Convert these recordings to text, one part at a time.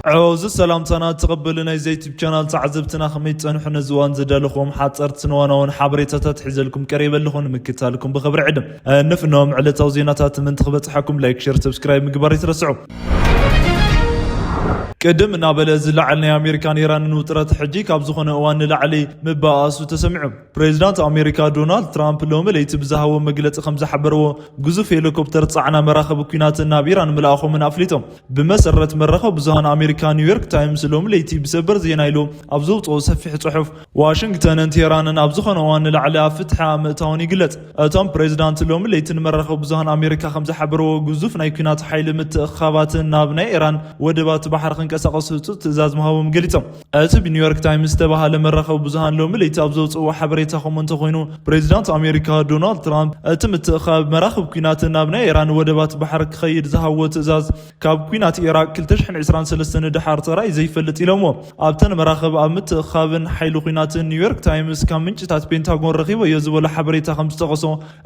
ዓወዚ ሰላምታና ተቐበሉ። ናይ ዩቲዩብ ቻናል ተዓዘብትና ከመይ ትጸንሑ? ነዚ እዋን ዘዳለኹዎም ሓጸርትን ዋናውን ሓበሬታታት ሒዘልኩም ቀሪበ ኣለኹ። ንምክታልኩም ብኽብሪ ዕድም። ንፍኖም ዕለታዊ ዜናታት ምእንቲ ክበጽሓኩም ላይክ፣ ሼር፣ ሰብስክራይብ ምግባር ይትረስዑ። ቅድም እናበለ ዝለዓል ናይ ኣሜሪካን ኢራንን ውጥረት ሕጂ ካብ ዝኾነ እዋን ንላዕሊ ምባኣሱ ተሰሚዑ። ፕሬዚዳንት ኣሜሪካ ዶናልድ ትራምፕ ሎሚ ለይቲ ብዝሃቦ መግለጺ ከም ዝሓበርዎ፣ ግዙፍ ሄሊኮፕተር ጻዕና መራኸቢ ኲናት ናብ ኢራን ምልኣኾምን ኣፍሊጦም። ብመሰረት መራኸቢ ብዙሃን ኣሜሪካ ኒውዮርክ ታይምስ ሎሚ ለይቲ ብሰበር ዜና ኢሉ ኣብ ዘውፅኦ ሰፊሕ ጽሑፍ፣ ዋሽንግተንን ቴህራንን ኣብ ዝኾነ እዋን ንላዕሊ ኣብ ፍትሒ ምእታውን ይግለጽ። እቶም ፕሬዚዳንት ሎሚ ለይቲ ንመራኸቢ ብዙሃን ኣሜሪካ ከም ዝሓበርዎ፣ ግዙፍ ናይ ኲናት ሓይሊ ምትእኽኻባትን ናብ ናይ ኢራን ወደባት ባሕሪ ክንቀሳቐሱ ህጹጽ ትእዛዝ ምሃቦም ገሊጾም። እቲ ብኒውዮርክ ታይምስ ዝተባህለ መራኸቢ ብዙሃን ሎሚ ለይቲ ኣብ ዘውፅእዎ ሓበሬታ ከምኡ እንተኾይኑ፣ ፕሬዚዳንት ኣሜሪካ ዶናልድ ትራምፕ እቲ ምትእኽኻብ መራኽብ ኲናት ናብ ናይ ኢራን ወደባት ባሕሪ ክኸይድ ዝሃብዎ ትእዛዝ ካብ ኲናት ኢራቅ ክልተ ሽሕን ዕስራን ሰለስተን ንደሓር ተራእዩ ዘይፈልጥ ኢሎምዎ። ኣብተን መራኽብ ኣብ ምትእኽኻብን ሓይሊ ኲናትን ኒውዮርክ ታይምስ ካብ ምንጭታት ፔንታጎን ረኺበዮ ዝበሎ ሓበሬታ ከም ዝጠቐሶ፣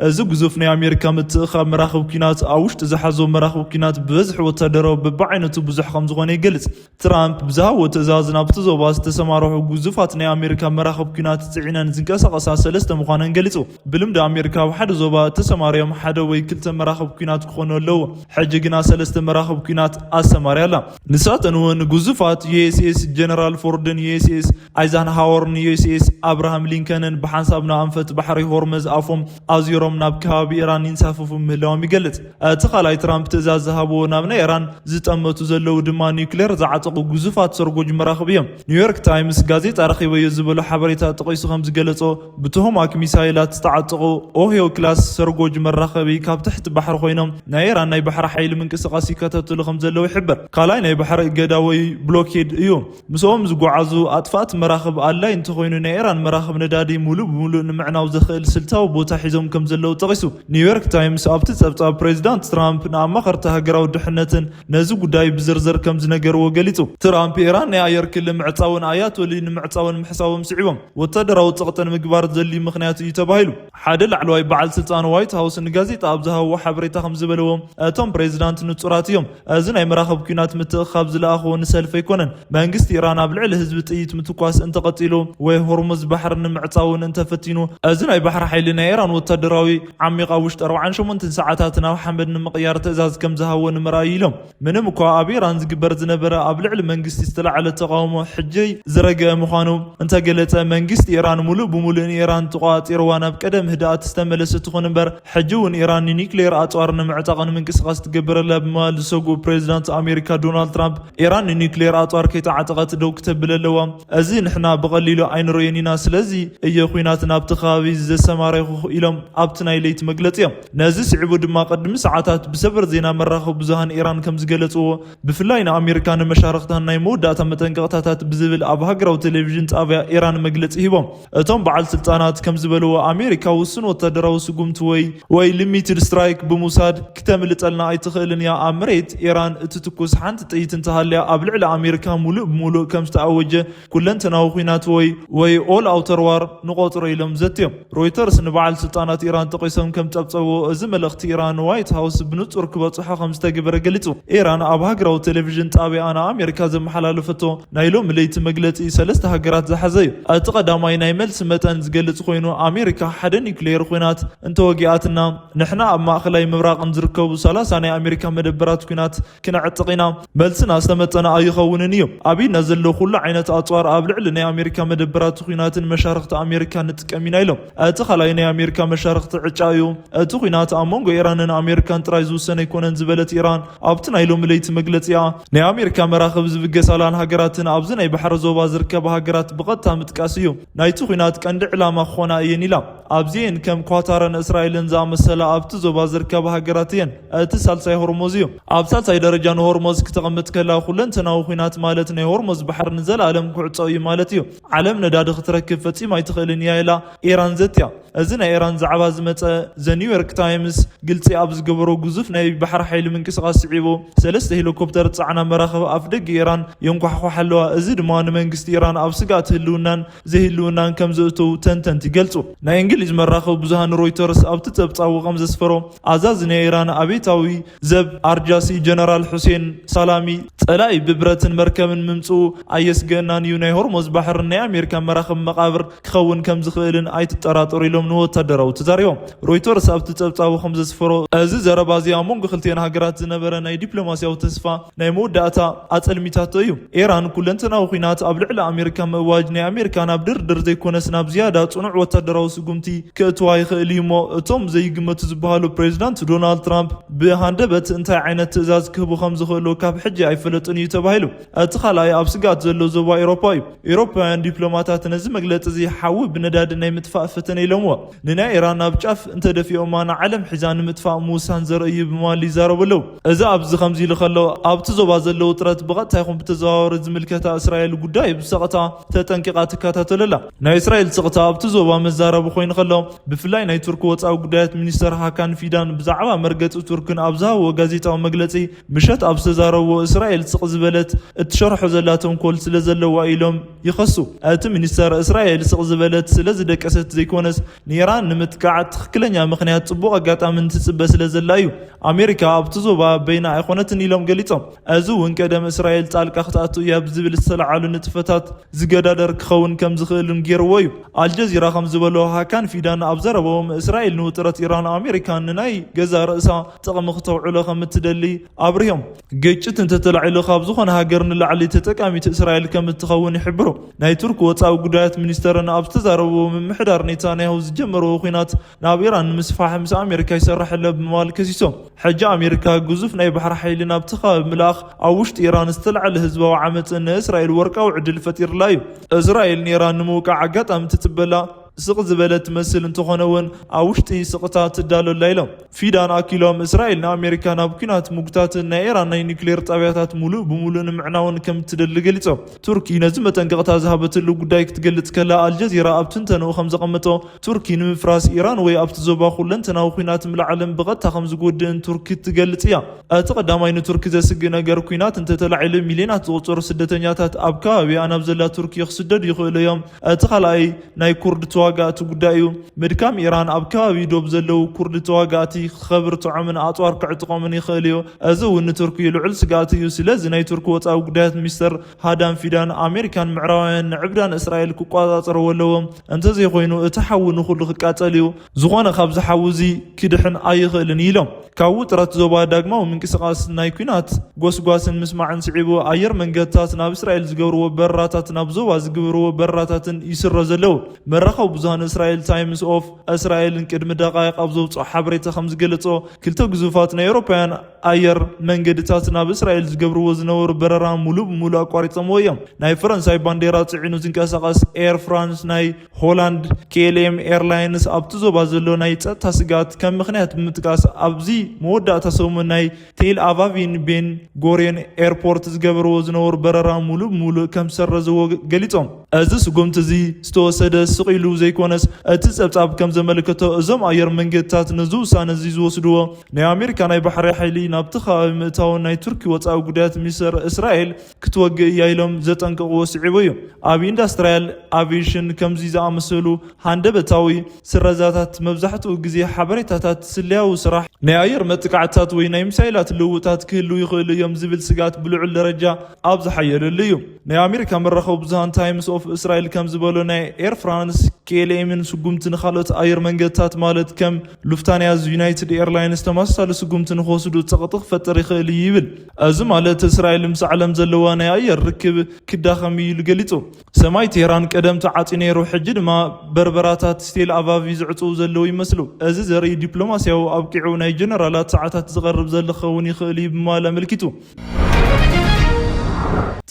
እዚ ግዙፍ ናይ ኣሜሪካ ምትእኽኻብ መራኽብ ኲናት ኣብ ውሽጢ ዝሓዞ መራኽብ ኲናት ብበዝሒ ወታደራዊ በብዓይነቱ ብዙሕ ከም ዝኾነ ይገልጽ። ትራምፕ ብዝሃቦ ትእዛዝ ናብቲ ዞባ ዝተሰማርሑ ግዙፋት ናይ ኣሜሪካ መራኽብ ኲናት ጽዒነን ዝንቀሳቐሳ ሰለስተ ምዃነን ገሊጹ። ብልምዲ ኣሜሪካ ኣብ ሓደ ዞባ ተሰማርዮም ሓደ ወይ ክልተ መራኽብ ኲናት ክኾኑ ኣለዎ። ሕጂ ግና ሰለስተ መራኽብ ኲናት ኣሰማርያ ኣላ። ንሳተን እውን ግዙፋት ዩ ኤስ ኤስ ጀነራል ፎርድን ዩ ኤስ ኤስ ኣይዛንሃወርን ዩ ኤስ ኤስ ኣብርሃም ሊንከንን ብሓንሳብ ንኣንፈት ባሕሪ ሆርመዝ ኣፎም ኣዚሮም ናብ ከባቢ ኢራን ይንሳፈፉ ምህላዎም ይገልጽ። እቲ ካልኣይ ትራምፕ ትእዛዝ ዝሃብዎ ናብ ናይ ኢራን ዝጠመቱ ዘለዉ ድማ ኒውክሌር ዝዓጠቑ ግዙፋት ሰርጎጅ መራኽብ እዮም። ኒውዮርክ ታይምስ ጋዜጣ ረኺበዮ ዝበሎ ሓበሬታ ጠቒሱ ከም ዝገለጾ፣ ብትሆማክ ሚሳይላት ዝተዓጠቑ ኦህዮ ክላስ ሰርጎጅ መራኸቢ ካብ ትሕቲ ባሕሪ ኮይኖም ናይ ኢራን ናይ ባሕሪ ሓይሊ ምንቅስቓስ ይከታተሉ ከም ዘለዉ ይሕበር። ካልኣይ ናይ ባሕሪ እገዳ ወይ ብሎኬድ እዩ። ምስኦም ዝጓዓዙ ኣጥፋእቲ መራኽብ ኣድላይ እንተኾይኑ፣ ናይ ኢራን መራኽብ ነዳዲ ሙሉእ ብሙሉእ ንምዕናው ዘኽእል ስልታዊ ቦታ ሒዞም ከም ዘለዉ ጠቒሱ። ኒውዮርክ ታይምስ ኣብቲ ጸብጻብ፣ ፕሬዚዳንት ትራምፕ ንኣማኸርቲ ሃገራዊ ድሕነትን ነዚ ጉዳይ ብዝርዝር ከም ዝነገርዎ ገሊጹ። ትራምፕ ኢራን ናይ ኣየር ክሊ ምዕጻውን ኣያቶሊ ንምዕጻውን ምሕሳቦም ስዒቦም፣ ወታደራዊ ጸቕጢ ንምግባር ዘድልዩ ምኽንያት እዩ ተባሂሉ። ሓደ ላዕለዋይ በዓል ስልጣን ዋይት ሃውስ ንጋዜጣ ኣብ ዝሃብዎ ሓበሬታ ከም ዝበልዎ፣ እቶም ፕሬዚዳንት ንጹራት እዮም። እዚ ናይ መራኽብ ኲናት ምትእኽኻብ ዝለኣኽዎ ንሰልፊ ኣይኮነን። መንግስቲ ኢራን ኣብ ልዕሊ ህዝቢ ጥይት ምትኳስ እንተቐጺሉ ወይ ሆርሙዝ ባሕሪ ንምዕጻውን እንተፈቲኑ፣ እዚ ናይ ባሕሪ ሓይሊ ናይ ኢራን ወታደራዊ ዓሚቕ ኣብ ውሽጢ ኣርባዓን ሸሞንተን ሰዓታት ናብ ሓመድ ንምቕያር ትእዛዝ ከም ዝሃቦ ንምርኣይ ኢሎም። ምንም እኳ ኣብ ኢራን ዝግበር ዝነበረ ኣብ ልዕሊ መንግስቲ ዝተላዕለ ተቓውሞ ሕጂ ዝረገአ ምዃኑ እንተገለጸ፣ መንግስቲ ኢራን ሙሉእ ብሙሉእ ንኢራን ተቋጺርዋ ናብ ቀደም ህድኣት ዝተመለሰት ትኹን እምበር፣ ሕጂ እውን ኢራን ንኒክሌር ኣጽዋር ንምዕጣቕን ምንቅስቓስ ትገብር ኣላ ብምባል ዝሰግኡ ፕሬዚዳንት ኣሜሪካ ዶናልድ ትራምፕ፣ ኢራን ንኒክሌር ኣጽዋር ከይተዓጠቐት ደው ክተብል ኣለዋ። እዚ ንሕና ብቐሊሉ ኣይንርእዮን ኢና፣ ስለዚ እየ ኲናት ናብቲ ከባቢ ዘሰማረኹ ኢሎም ኣብቲ ናይ ለይቲ መግለጺኦም። ነዚ ስዒቡ ድማ ቅድሚ ሰዓታት ብሰበር ዜና መራኸቢ ብዙሃን ኢራን ከም ዝገለጽዎ፣ ብፍላይ ንኣሜሪካ ንመሻርኽታን ናይ መወዳእታ መጠንቀቕታታት ብዝብል ኣብ ሃገራዊ ቴሌቪዥን ጣብያ ኢራን መግለጺ ሂቦም። እቶም በዓል ስልጣናት ከም ዝበልዎ፣ ኣሜሪካ ውሱን ወታደራዊ ስጉምቲ ወይ ወይ ሊሚትድ ስትራይክ ብምውሳድ ክተምልጠልና ኣይትኽእልን እያ። ኣብ መሬት ኢራን እትትኩስ ሓንቲ ጥይት እንተሃልያ ኣብ ልዕሊ ኣሜሪካ ሙሉእ ብሙሉእ ከም ዝተኣወጀ ኩለንተናዊ ኲናት ወይ ወይ ኦል ኣውተር ዋር ንቆጽሮ ኢሎም ዘትዮም። ሮይተርስ ንበዓል ስልጣናት ኢራን ጠቒሶም ከም ጸብጸብዎ፣ እዚ መልእኽቲ ኢራን ንዋይት ሃውስ ብንጹር ክበጽሖ ከም ዝተገበረ ገሊጹ። ኢራን ኣብ ሃገራዊ ቴሌቪዥን ጣብያኣ ንኣሜሪካ ዘመሓላለፈቶ ናይ ሎሚ ለይቲ መግለጺ ሰለስተ ሃገራት ዝሓዘ እዩ። እቲ ቀዳማይ ናይ መልሲ መጠን ዝገልጽ ኮይኑ፣ ኣሜሪካ ሓደ ኒውክሌር ኲናት እንተወጊኣትና፣ ንሕና ኣብ ማእኸላይ ምብራቕን ዝርከቡ ሰላሳ ናይ ኣሜሪካ መደበራት ኲናት ክነዕጥቕ ኢና። መልስና ዝተመጠነ ኣይኸውንን እዩ። ኣብ ኢድና ዘሎ ኩሉ ዓይነት ኣጽዋር ኣብ ልዕሊ ናይ ኣሜሪካ መደበራት ኲናትን መሻርኽቲ ኣሜሪካ ንጥቀም ኢና ኢሎም። እቲ ካልኣይ ናይ ኣሜሪካ መሻርኽቲ ዕጫ እዩ። እቲ ኲናት ኣብ መንጎ ኢራንን ኣሜሪካን ጥራይ ዝውሰን ኣይኮነን ዝበለት ኢራን፣ ኣብቲ ናይ ሎሚ ለይቲ መግለጺኣ፣ ናይ ኣሜሪካ መራኽብ ዝብገሳላን ሃገራትን ኣብዚ ናይ ባሕሪ ዞባ ዝርከባ ሃገራት ብቐጥታ ምጥቃስ እዩ። ናይቲ ኲናት ቀንዲ ዕላማ ክኾና እየን ኢላ። ኣብዚኤን ከም ኳታርን እስራኤልን ዝኣመሰላ ኣብቲ ዞባ ዝርከባ ሃገራት እየን። እቲ ሳልሳይ ሆርሞዝ እዩ። ኣብ ሳልሳይ ደረጃ ንሆርሞዝ ክተቐምጥ ከላ፣ ኩለንተናዊ ኲናት ማለት ናይ ሆርሞዝ ባሕሪ ንዘለኣለም ክዕጾ እዩ ማለት እዩ። ዓለም ነዳዲ ክትረክብ ፈጺማ ኣይትኽእልን እያ ኢላ ኢራን ዘትያ። እዚ ናይ ኢራን ዛዕባ ዝመጸ ዘ ኒውዮርክ ታይምስ ግልጺ ኣብ ዝገበሮ ግዙፍ ናይ ባሕሪ ሓይሊ ምንቅስቓስ ስዒቡ፣ ሰለስተ ሄሊኮፕተር ጻዕና መራኸቢ ኣፍደገ ኢራን የንኳሕኳሕ ኣለዋ። እዚ ድማ ንመንግስቲ ኢራን ኣብ ስግኣት ህልውናን ዘይህልውናን ከም ዘእተው ተንተንቲ ይገልጹ። ናይ እንግሊዝ መራኸቢ ብዙሃን ሮይተርስ ኣብቲ ጸብጻቡ ከም ዘስፈሮ፣ ኣዛዚ ናይ ኢራን ኣቤታዊ ዘብ ኣርጃሲ ጀነራል ሑሴን ሳላሚ፣ ጸላኢ ብብረትን መርከብን ምምጽኡ ኣየስገእናን እዩ፣ ናይ ሆርሞዝ ባሕርን ናይ ኣሜሪካ መራኽብ መቓብር ክኸውን ከም ዝኽእልን ኣይትጠራጠሩ ኢሎም ንወታደራዊ ተዛሪቦም። ሮይተርስ ኣብቲ ጸብጻቡ ከም ዘስፈሮ፣ እዚ ዘረባ እዚ ኣብ መንጎ ክልቲአን ሃገራት ዝነበረ ናይ ዲፕሎማስያዊ ተስፋ ናይ መወዳእታ ኣጸልሚታቶ እዩ። ኢራን ኩለንተናዊ ኲናት ኣብ ልዕሊ ኣሜሪካ ምእዋጅ ናይ ኣሜሪካ ናብ ድርድር ዘይኮነስ ናብ ዝያዳ ጽኑዕ ወታደራዊ ስጉምቲ ክእትዋ ይኽእል እዩ እሞ፣ እቶም ዘይግመቱ ዝበሃሉ ፕሬዚዳንት ዶናልድ ትራምፕ ብሃንደበት እንታይ ዓይነት ትእዛዝ ክህቡ ከም ዝኽእሉ ካብ ሕጂ ኣይፈለጡን እዩ ተባሂሉ። እቲ ካልኣይ ኣብ ስግኣት ዘሎ ዞባ ኤውሮፓ እዩ። ኤውሮፓውያን ዲፕሎማታት ነዚ መግለጺ እዚ ሓዊ ብነዳዲ ናይ ምጥፋእ ፈተነ ኢሎምዎ። ንናይ ኢራን ናብ ጫፍ እንተደፊኦማ ንዓለም ሒዛ ንምጥፋእ ምውሳን ዘርኢ እዩ ብምባል ይዛረቡ ኣለዉ። እዚ ኣብዚ ከምዚ ኢሉ ከሎ፣ ኣብቲ ዞባ ዘሎ ውጥረት ብቐጥታ ይኹን ብተዘዋዋሪ ዝምልከታ እስራኤል ጉዳይ ብሰቕታ ተጠንቂቓ ትከታተሎ ኣላ። ናይ እስራኤል ስቕታ ኣብቲ ዞባ መዛረቢ ኮይኑ ከሎ፣ ብፍላይ ናይ ቱርክ ወጻኢ ጉዳያት ሚኒስተር ሃካን ፊዳን ብዛዕባ መርገጺ ቱርክን ኣብ ዝሃብዎ ጋዜጣዊ መግለጺ፣ ምሸት ኣብ ዝተዛረብዎ፣ እስራኤል ስቕ ዝበለት እትሸርሖ ዘላ ተንኮል ስለ ዘለዋ ኢሎም ይኸሱ። እቲ ሚኒስተር፣ እስራኤል ስቕ ዝበለት ስለ ዝደቀሰት ዘይኮነስ፣ ንኢራን ንምጥቃዕ ትኽክለኛ ምኽንያት ጽቡቕ ኣጋጣሚ እንትጽበ ስለ ዘላ እዩ። ኣሜሪካ ኣብቲ ዞባ በይና ኣይኮነትን ኢሎም ገሊጾም። እዚ እውን ቀደም እስራኤል ጣልቃ ክትኣቱ እያ ብዝብል ዝተለዓሉ ንጥፈታት ዝገዳደር ክኸውን ከም ዝኽእልን ገይርዎ እዩ። ኣልጀዚራ ከም ዝበሎ፣ ሃካን ፊዳን ኣብ ዘረባኦም፣ እስራኤል ንውጥረት ኢራን ኣሜሪካን ንናይ ገዛ ርእሳ ጥቕሚ ክተውዕሎ ከም እትደሊ ኣብሪሆም። ግጭት እንተተላዒሉ፣ ካብ ዝኾነ ሃገር ንላዕሊ ተጠቃሚት እስራኤል ከም እትኸውን ይሕብሩ። ናይ ቱርክ ወጻኢ ጉዳያት ሚኒስተርን ኣብ ዝተዛረብዎ፣ ምምሕዳር ኔታንያሁ ዝጀመርዎ ኲናት ናብ ኢራን ንምስፋሕ ምስ ኣሜሪካ ይሰርሕ ኣሎ ብምባል ከሲሶም። ሕጂ ኣሜሪካ ግዙፍ ናይ ባሕሪ ሓይሊ ናብቲ ከባቢ ምልኣኽ ኣብ ውሽጢ ኢራን ዝተላዕለ ህዝባዊ ዓመጽ ንእስራኤል ወርቃዊ ዕድል ፈጢርላ እዩ። እስራኤል ንኢራን ንምውቃዕ ኣጋጣሚ ትጽበላ ስቕ ዝበለት ትመስል እንተኾነ እውን ኣብ ውሽጢ ስቕታ ትዳሎ ኣላ ኢሎም። ፊዳን ኣኪሎም እስራኤል ንኣሜሪካ ናብ ኲናት ምጉታትን ናይ ኢራን ናይ ኒውክሌር ጣብያታት ሙሉእ ብሙሉእ ንምዕናውን ከም እትደሊ ገሊጾም። ቱርኪ ነዚ መጠንቀቕታ ዝሃበትሉ ጉዳይ ክትገልጽ ከላ፣ ኣልጀዚራ ኣብ ትንተንኡ ከም ዘቐመጦ፣ ቱርኪ ንምፍራስ ኢራን ወይ ኣብቲ ዞባ ኩለንተናዊ ኲናት ምልዓልን ብቐጥታ ከም ዝጎድእን ቱርኪ ትገልጽ እያ። እቲ ቀዳማይ ንቱርኪ ዘስግእ ነገር ኲናት እንተተላዒሉ ሚልዮናት ዝቑጸሩ ስደተኛታት ኣብ ከባቢኣ ናብ ዘላ ቱርኪ ክስደዱ ይኽእሉ እዮም። እቲ ካልኣይ ናይ ኩርድ ተዋጋእቲ ጉዳይ እዩ። ምድካም ኢራን ኣብ ከባቢ ዶብ ዘለዉ ኩርድ ተዋጋእቲ ክኸብርትዖምን ኣጽዋር ክዕጥቖምን ይኽእል እዩ። እዚ እውን ንቱርኪ ልዑል ስግኣት እዩ። ስለዚ ናይ ቱርኪ ወጻኢ ጉዳያት ሚኒስተር ሃዳን ፊዳን ኣሜሪካን ምዕራባውያን ንዕብዳን እስራኤል ክቆጻጸርዎ ኣለዎም። እንተዘይኮይኑ እቲ ሓዊ ንኹሉ ክቃጸል እዩ። ዝኾነ ካብዚ ሓዊ እዚ ክድሕን ኣይኽእልን ኢሎም። ካብ ውጥረት ዞባ ዳግማዊ ምንቅስቓስ ናይ ኲናት ጎስጓስን ምስማዕን ስዒቡ ኣየር መንገድታት ናብ እስራኤል ዝገብርዎ በረራታት ናብ ዞባ ዝገብርዎ በረራታትን ይስረዙ ኣለዉ። መራኸቢ ብዙሃን እስራኤል ታይምስ ኦፍ እስራኤልን ቅድሚ ደቃይቕ ኣብ ዘውፅኦ ሓበሬታ ከም ዝገለጾ ክልተ ግዙፋት ናይ ኤውሮፓውያን ኣየር መንገድታት ናብ እስራኤል ዝገብርዎ ዝነበሩ በረራ ሙሉእ ብሙሉእ ኣቋሪጾምዎ እዮም። ናይ ፈረንሳይ ባንዴራ ጽዒኑ ዝንቀሳቐስ ኤር ፍራንስ ናይ ሆላንድ ኬ ኤል ኤም ኤርላይንስ ኣብቲ ዞባ ዘሎ ናይ ጸጥታ ስግኣት ከም ምኽንያት ብምጥቃስ ኣብዚ መወዳእታ ሰሙን ናይ ቴል ኣቫቪን ቤን ጎሬን ኤርፖርት ዝገበርዎ ዝነበሩ በረራ ሙሉእ ብሙሉእ ከም ዝሰረዝዎ ገሊጾም። እዚ ስጉምቲ እዚ ዝተወሰደ ስቕ ኢሉ ዘይኮነስ እቲ ጸብጻብ ከም ዘመልከቶ እዞም ኣየር መንገድታት ነዚ ውሳነ እዚ ዝወስድዎ ናይ ኣሜሪካ ናይ ባሕሪ ሓይሊ ናብቲ ከባቢ ምእታውን ናይ ቱርኪ ወጻኢ ጉዳያት ሚኒስተር እስራኤል ክትወግእ እያ ኢሎም ዘጠንቀቕዎ ስዒቡ እዩ። ኣብ ኢንዳስትሪያል ኣቪዬሽን ከምዚ ዝኣመሰሉ ሃንደበታዊ ስረዛታት መብዛሕትኡ ግዜ ሓበሬታታት ስለያዊ ስራሕ ናይ ኣየር መጥቃዕትታት ወይ ናይ ሚሳይላት ልውውጣት ክህልዉ ይኽእሉ እዮም ዝብል ስግኣት ብልዑል ደረጃ ኣብ ዝሓየለሉ እዩ። ናይ ኣሜሪካ መራኸቢ ብዙሃን ታይምስ ኦፍ እስራኤል ከም ዝበሎ ናይ ኤር ፍራንስ ኬ ኤል ኤምን ስጉምቲ ንኻልኦት ኣየር መንገድታት ማለት ከም ሉፍታንያዝ ዩናይትድ ኤርላይንስ ተመሳሳሊ ስጉምቲ ንክወስዱ ጸቕጢ ክፈጥር ይኽእል እዩ ይብል። እዚ ማለት እስራኤል ምስ ዓለም ዘለዋ ናይ ኣየር ርክብ ክዳኸም እዩ ኢሉ ገሊጹ። ሰማይ ቴህራን ቀደም ተዓጽዩ ነይሩ፣ ሕጂ ድማ በርበራታት ቴል ኣቫቪ ዝዕጽው ዘለዉ ይመስሉ። እዚ ዘርኢ ዲፕሎማስያዊ ኣብቂዑ ናይ ጀነራላት ሰዓታት ዝቐርብ ዘሎ ክኸውን ይኽእል እዩ ብምባል ኣመልኪቱ።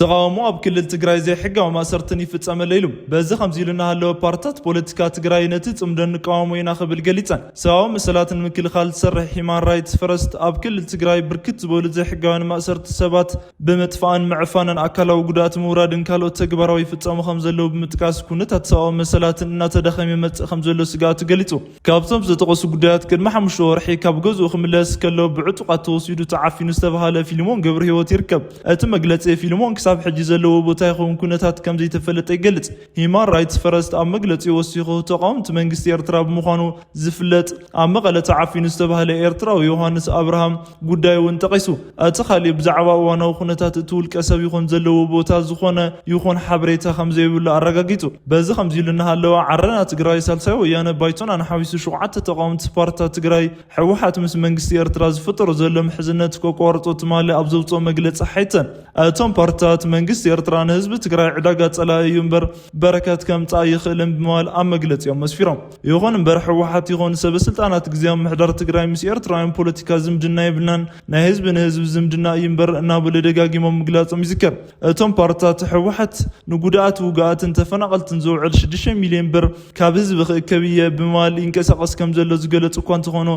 ተቓውሞ ኣብ ክልል ትግራይ ዘይሕጋዊ ማእሰርትን ይፍጸመለ ኢሉ። በዚ ከምዚ ኢሉ እናሃለወ ፓርትታት ፖለቲካ ትግራይ ነቲ ጽምዶ ንቃወሞ ኢና ክብል ገሊጸን። ሰብኣዊ መሰላት ንምክልኻል ዝሰርሕ ሂማን ራይትስ ፈረስት ኣብ ክልል ትግራይ ብርክት ዝበሉ ዘይሕጋውያን ማእሰርቲ ሰባት ብምጥፋእን ምዕፋንን ኣካላዊ ጉድኣት ምውራድን ካልኦት ተግባራዊ ይፍጸሙ ከም ዘለዉ ብምጥቃስ ኩነታት ሰብኣዊ መሰላትን እናተዳኸመ ይመጽእ ከም ዘሎ ስግኣቱ ገሊጹ። ካብቶም ዝተጠቐሱ ጉዳያት ቅድሚ ሓሙሽተ ወርሒ ካብ ገዝኡ ክምለስ ከሎ ብዕጡቓት ተወሲዱ ተዓፊኑ ዝተባሃለ ፊልሞን ገብረ ህይወት ይርከብ። እቲ መግለጺ ፊልሞን ክሳብ ሕጂ ዘለዎ ቦታ ይኸውን ኩነታት ከም ዘይተፈለጠ ይገልጽ። ሂማን ራይትስ ፈረስት ኣብ መግለጺ ወሲኹ ተቓወምቲ መንግስቲ ኤርትራ ብምዃኑ ዝፍለጥ ኣብ መቐለ ተዓፊኑ ዝተባህለ ኤርትራዊ ዮሃንስ ኣብርሃም ጉዳይ እውን ጠቒሱ። እቲ ካሊእ ብዛዕባ እዋናዊ ኩነታት እቲ ውልቀ ሰብ ይኹን ዘለዎ ቦታ ዝኾነ ይኹን ሓበሬታ ከም ዘይብሉ ኣረጋጊጹ። በዚ ከምዚ ኢሉ እናሃለወ ዓረና ትግራይ ሳልሳይ ወያነ ባይቶናን ሓዊሱ ሸውዓተ ተቓወምቲ ፓርትታት ትግራይ ህወሓት ምስ መንግስቲ ኤርትራ ዝፍጠሩ ዘሎ ምሕዝነት ከቋርጾ ትማሊ ኣብ ዘውፅኦ መግለጺ ሓይተን። እቶም ፓርትታት መንግስቲ ኤርትራ ንህዝቢ ትግራይ ዕዳጋ ጸላኢ እዩ እምበር በረከት ከምጽእ ኣይኽእልን ብምባል ኣብ መግለጺኦም መስፊሮም። ይኹን እምበር ህወሓት ይኹን ሰበ ስልጣናት ግዜያዊ ምሕዳር ትግራይ ምስ ኤርትራውያን ፖለቲካ ዝምድና የብልናን፣ ናይ ህዝቢ ንህዝቢ ዝምድና እዩ እምበር እናበሉ ደጋጊሞም ምግላጾም ይዝከር። እቶም ፓርትታት ህወሓት ንጉድኣት ውግኣትን ተፈናቐልትን ዝውዕል ሽዱሽተ ሚልዮን ብር ካብ ህዝቢ ክእከብ እየ ብምባል ይንቀሳቐስ ከም ዘሎ ዝገለጹ እኳ እንተኾኑ፣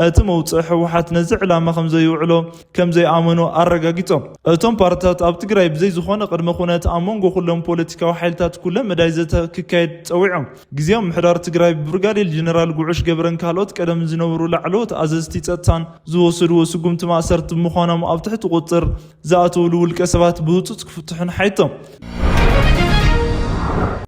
እቲ መውጽኢ ህወሓት ነዚ ዕላማ ከም ዘይውዕሎ ከም ዘይኣመኑ ኣረጋጊጾም። እቶም ፓርትታት ኣብ ትግራይ ብዘይ ዝኾነ ቅድመ ኩነት ኣብ መንጎ ኩሎም ፖለቲካዊ ሓይልታት ኩለ መዳይ ዘተ ክካየድ ጸዊዖም። ግዜያዊ ምሕዳር ትግራይ ብብርጋዴር ጀነራል ጉዑሽ ገብረን ካልኦት ቀደም ዝነበሩ ላዕለዎት ኣዘዝቲ ጸጥታን ዝወሰድዎ ስጉምቲ ማእሰርቲ ብምዃኖም ኣብ ትሕቲ ቁጽር ዝኣተውሉ ውልቀ ሰባት ብህጹጽ ክፍትሑን ሓይቶም።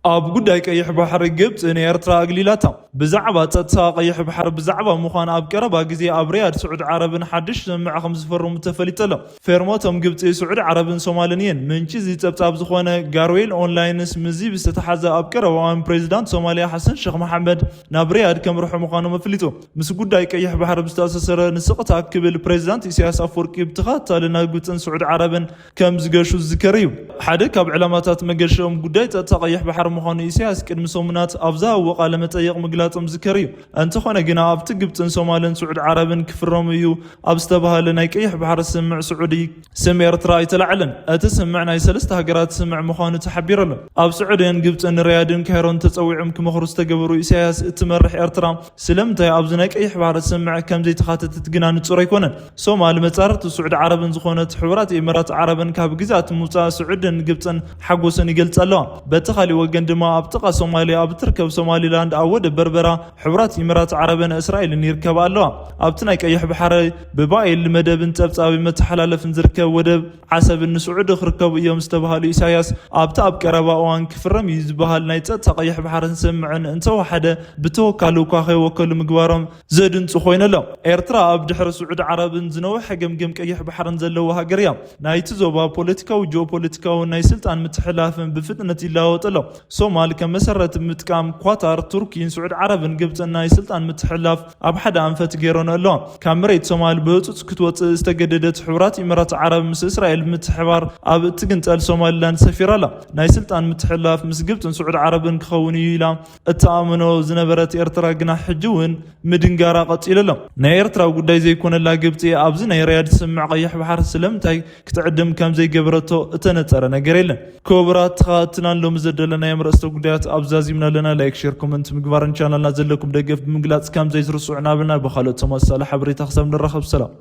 ኣብ ጉዳይ ቀይሕ ባሕሪ ግብጺ ንኤርትራ ኣግሊላታ። ብዛዕባ ጸጥታ ቀይሕ ባሕሪ ብዛዕባ ምዃን ኣብ ቀረባ ግዜ ኣብ ሪያድ ስዑድ ዓረብን ሓድሽ ስምምዕ ከም ዝፈርሙ ተፈሊጡ ኣሎ። ፌርሞቶም ግብጺ፣ ስዑድ ዓረብን ሶማልን እየን። ምንጪ እዚ ጸብጻብ ዝኾነ ጋርዌል ኦንላይንስ ምስዚ ብዝተተሓዘ ኣብ ቀረባ እዋን ፕሬዚዳንት ሶማልያ ሓሰን ሸኽ መሓመድ ናብ ሪያድ ከምርሑ ምዃኖም ኣፍሊጡ። ምስ ጉዳይ ቀይሕ ባሕሪ ብዝተኣሳሰረ ንስቕታ ክብል ፕሬዚዳንት ኢሳያስ ኣፈወርቂ ብተኸታታሊ ናብ ግብጽን ስዑድ ዓረብን ከም ዝገሹ ዝዝከር እዩ። ሓደ ካብ ዕላማታት መገሸኦም ጉዳይ ጸጥታ ቀይሕ ባሕሪ ምዃኑ ኢሳያስ ቅድሚ ሰሙናት ኣብ ዝሃብዎ ቃለ መጠይቕ ምግላጾም ዝዝከር እዩ። እንተኾነ ግና ኣብቲ ግብጽን ሶማልን ስዑድ ዓረብን ክፍረሙ እዩ ኣብ ዝተባህለ ናይ ቀይሕ ባሕሪ ስምምዕ ስዑዲ ስም ኤርትራ ኣይተላዕለን። እቲ ስምምዕ ናይ ሰለስተ ሃገራት ስምምዕ ምዃኑ ተሓቢሩ ኣሎ። ኣብ ስዑድን ግብጽን ሪያድን ካይሮን ተጸዊዖም ክመኽሩ ዝተገበሩ ኢሳያስ እትመርሕ ኤርትራ ስለምንታይ ኣብዚ ናይ ቀይሕ ባሕሪ ስምምዕ ከም ዘይተኻተተት ግና ንጹር ኣይኮነን። ሶማል መጻርርቲ ስዑድ ዓረብን ዝኾነት ሕቡራት ኢማራት ዓረብን ካብ ግዝኣት ምውጻእ ስዑድን ግብጽን ሓጎሰን ይገልጻ ኣለዋ። በቲ ካሊእ ወገን ድማ ኣብ ጥቓ ሶማልያ ኣብ እትርከብ ሶማሊላንድ ኣብ ወደብ በርበራ ሕቡራት ኢማራት ዓረብን እስራኤልን ይርከባ ኣለዋ። ኣብቲ ናይ ቀይሕ ባሕሪ ብባይል መደብን ጸብጻቢ መተሓላለፍን ዝርከብ ወደብ ዓሰብን ንስዑዲ ክርከቡ እዮም ዝተባሃሉ ኢሳያስ ኣብቲ ኣብ ቀረባ እዋን ክፍረም እዩ ዝበሃል ናይ ጸጥታ ቀይሕ ባሕርን ስምምዕን እንተወሓደ ብተወካሊ እኳ ከይወከሉ ምግባሮም ዘድንጹ ኮይኑ ኣሎ። ኤርትራ ኣብ ድሕሪ ስዑዲ ዓረብን ዝነውሐ ገምገም ቀይሕ ባሕርን ዘለዋ ሃገር እያ። ናይቲ ዞባ ፖለቲካዊ፣ ጂኦፖለቲካውን ናይ ስልጣን ምትሕልላፍን ብፍጥነት ይለዋወጥ ኣሎ። ሶማል ከም መሰረት ብምጥቃም ኳታር፣ ቱርኪን ስዑድ ዓረብን ግብጽን ናይ ስልጣን ምትሕልላፍ ኣብ ሓደ ኣንፈት ገይረን ኣለዋ። ካብ መሬት ሶማል ብህጹጽ ክትወጽእ ዝተገደደት ሕቡራት ኢማራት ዓረብ ምስ እስራኤል ብምትሕባር ኣብ እትግንጸል ሶማሊላንድ ሰፊራ ኣላ። ናይ ስልጣን ምትሕልላፍ ምስ ግብጽን ስዑድ ዓረብን ክኸውን እዩ ኢላ እትኣምኖ ዝነበረት ኤርትራ ግና ሕጂ እውን ምድንጋራ ቀጺሉ ኣሎ። ናይ ኤርትራ ጉዳይ ዘይኮነላ ግብጺ ኣብዚ ናይ ሪያድ ስምምዕ ቀይሕ ባሕሪ ስለምንታይ ክትዕድም ከም ዘይገበረቶ እተነጸረ ነገር የለን። ክቡራት ተኸታተልትና ሎሚ ዘደለናዮም ርእስተ ጉዳያት ኣብዚ ዛዚምና ኣለና። ላይክ፣ ሼር፣ ኮመንት ምግባርን ቻናልና ዘለኩም ደገፍ ብምግላጽ ከም ዘይትርስዑ እናበልና ብኻልኦት ተመሳሳሊ ሓበሬታ ክሳብ ንራኸብ ሰላም።